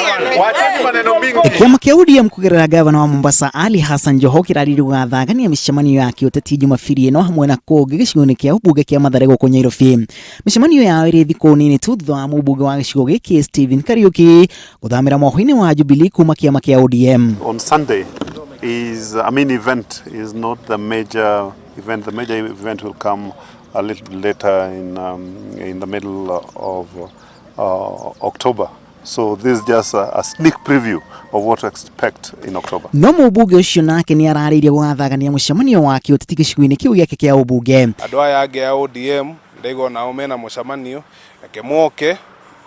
Wacheni maneno mingi. Kĩama kĩa ODM kũgerera gavana wa Mombasa Ali Hassan Joho kĩrarĩrĩria gũgathangania mĩcemanio ya kĩũteti Jumabiri ĩno hamwe na kũngĩ gĩcigo-inĩ kĩa ũmbunge kĩa Mathare gũkũ Nyairobi. Mĩcemanio yao ĩrĩ thikũ nini tu thutha wa mũmbunge wa gĩcigo gĩkĩ Stephen Kariuki gũthamĩra mohoro-inĩ wa Jubilee kuma kĩama kĩa ODM. On Sunday is a mini event, is not the major event. The major event will come a little bit later in the middle of October. So this is just a sneak preview of what to expect in October. No mũmbunge ũcio nake nĩ ararĩirie gũgathangania mũcemanio wa kĩũteti gĩcigo-inĩ kĩu gĩake kĩa ũmbunge. Andũ aya angĩ a ODM ndaigua nao mena mũcemanio, reke moke,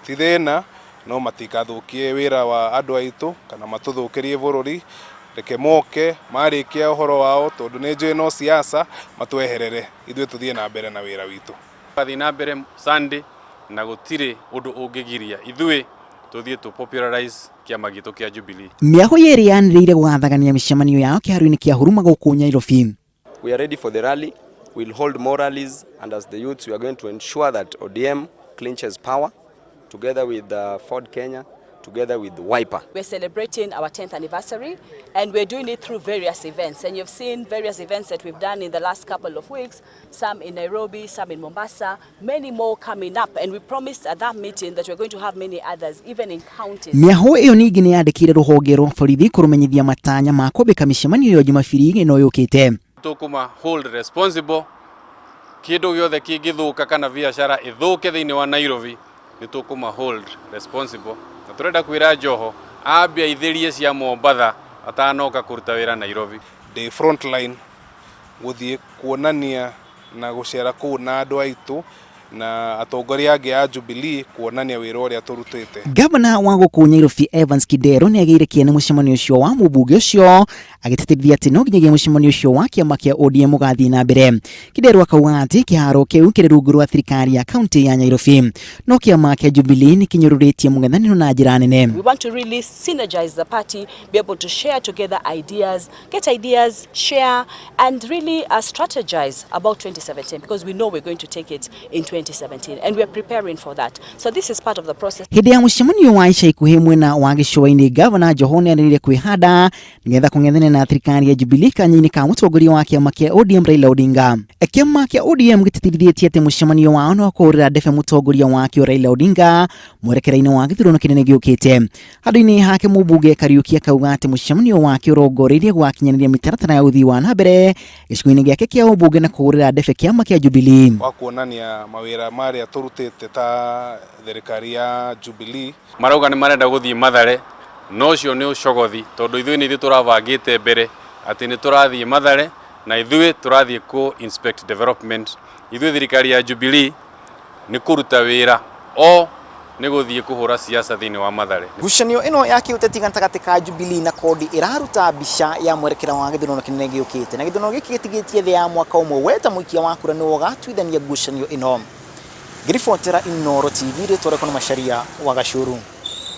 ti thĩna, no matikathũkie wĩra wa andũ aitũ kana matũthũkĩrie bũrũri. Reke moke marĩkia ũhoro wao, tondũ nĩ njũĩ no siasa, matweherere ithuĩ tũthiĩ na mbere na wĩra witũ. Tũgathiĩ na mbere Sunday na gũtirĩ ũndũ ũngĩgiria ithuĩ tũthiĩ tũ popularize kĩama gitũ kĩa Jubilee. Mĩago yerĩ yanĩrĩire gũgathangania mĩcemanio yao kĩharo-inĩ kĩa Huruma gũkũ Nairobi. We are ready for the rally. We'll hold more rallies, and as the youths, we are going to ensure that ODM clinches power together with Ford Kenya, together with Wiper. We're celebrating our 10th anniversary, and we're doing it through various events. And you've seen various events that we've done in the last couple of weeks, some in Nairobi, some in Mombasa, many more coming up. And we promised at that meeting that we're going to have many others, even in counties. Mĩaho ĩyo ningĩ nĩ yandĩkĩire rũhonge rwa borithi kũrũmenyithia matanya ma kwambĩka mĩcemanio ĩyo Jumabiri ĩno yũkĩte. Tũkũma hold responsible kĩndũ gĩothe kĩngĩthũka kana biacara ĩthũke thĩinĩ wa Nairobi, nĩ tũkũma hold responsible, na tũrenda kwĩra Joho ambe aithĩrie cia Mombatha atanoka kũruta wĩra Nairobi. Ndĩ frontline gũthiĩ kuonania na gũcera kũu na andũ aitũ na atongoria angĩ a Jubilee kuonania wĩra ũrĩa tũrutĩte. Gavana wa gũkũ Nyairobi Evans Kidero nĩ agĩire kĩene mũcemanio ũcio wa mũmbunge ũcio, agĩtĩtĩrithia atĩ no nginyagia mũcemanio ũcio wa kĩama kĩa ODM ũgathiĩ na mbere. Kidero akauga atĩ kĩharo kĩu kĩrĩ rungu rwa thirikari ya kaunti ya Nairobi, no kĩama kĩa Jubilee nĩ kĩnyũrũrĩtie mũng'ethanĩro na njĩra nene. We want to really synergize the party, be able to share together ideas, get ideas, share, and really strategize about 2017, because we know we're going to take it in 2017 and we're preparing for that. So this is part of the process. Hĩndĩ ya mũcemanio wa ica ikuhĩ mwena wa gĩcũa-inĩ, Gavana Joho nĩ anĩrĩire kwĩhanda nĩgetha kũng'ethanĩra na thirikari ya Jubilee kanya-inĩ ka mũtongoria wa kĩama kĩa ODM Raila Odinga. Kĩama kĩa ODM gĩtĩtĩrithĩtie atĩ mũcemanio wao nĩ wa kũhũrĩra ndebe mũtongoria wakĩo Raila Odinga mwerekera-inĩ wa gĩthurano kĩnene gĩũkĩte. Handũ-inĩ hake, mũmbunge Kariuki akauga atĩ mũcemanio wake ũrongoreirie gwakinyanĩria mĩtaratara ya ũthii wa na mbere gĩcigo-inĩ gĩake kĩa ũmbunge na kũhũrĩra ndebe kĩama kĩa Jubilee. Wa kuonania mawĩra marĩa tũrutĩte ta thirikari ya Jubilee. Marauga nĩ marenda gũthiĩ Mathare, no ũcio nĩ ũcogothi, tondũ ithuĩ nĩ ithuĩ tũrabangĩte mbere atĩ nĩ tũrathiĩ Mathare, na ithuĩ tũrathiĩ kũ inspect development. Ithuĩ thirikari ya Jubilee nĩ kũruta wĩra o nĩ gũthiĩ kũhũra siasa thĩinĩ wa Mathare. Ngucanio ĩno ya kĩũteti gatagatĩ ka Jubilee na CORD ĩraruta mbica ya mwerekera wa gĩthurano kĩnene gĩũkĩte, na gĩthurano gĩkĩ gĩtigĩtie thĩ ya mwaka ũmwe. We ta mũikia wa kura nĩwe ũgatuithania ngucanio ĩno. Ngĩribotera Inooro TV, rĩtwa rĩakwa nĩ Macharia wa Gacuru.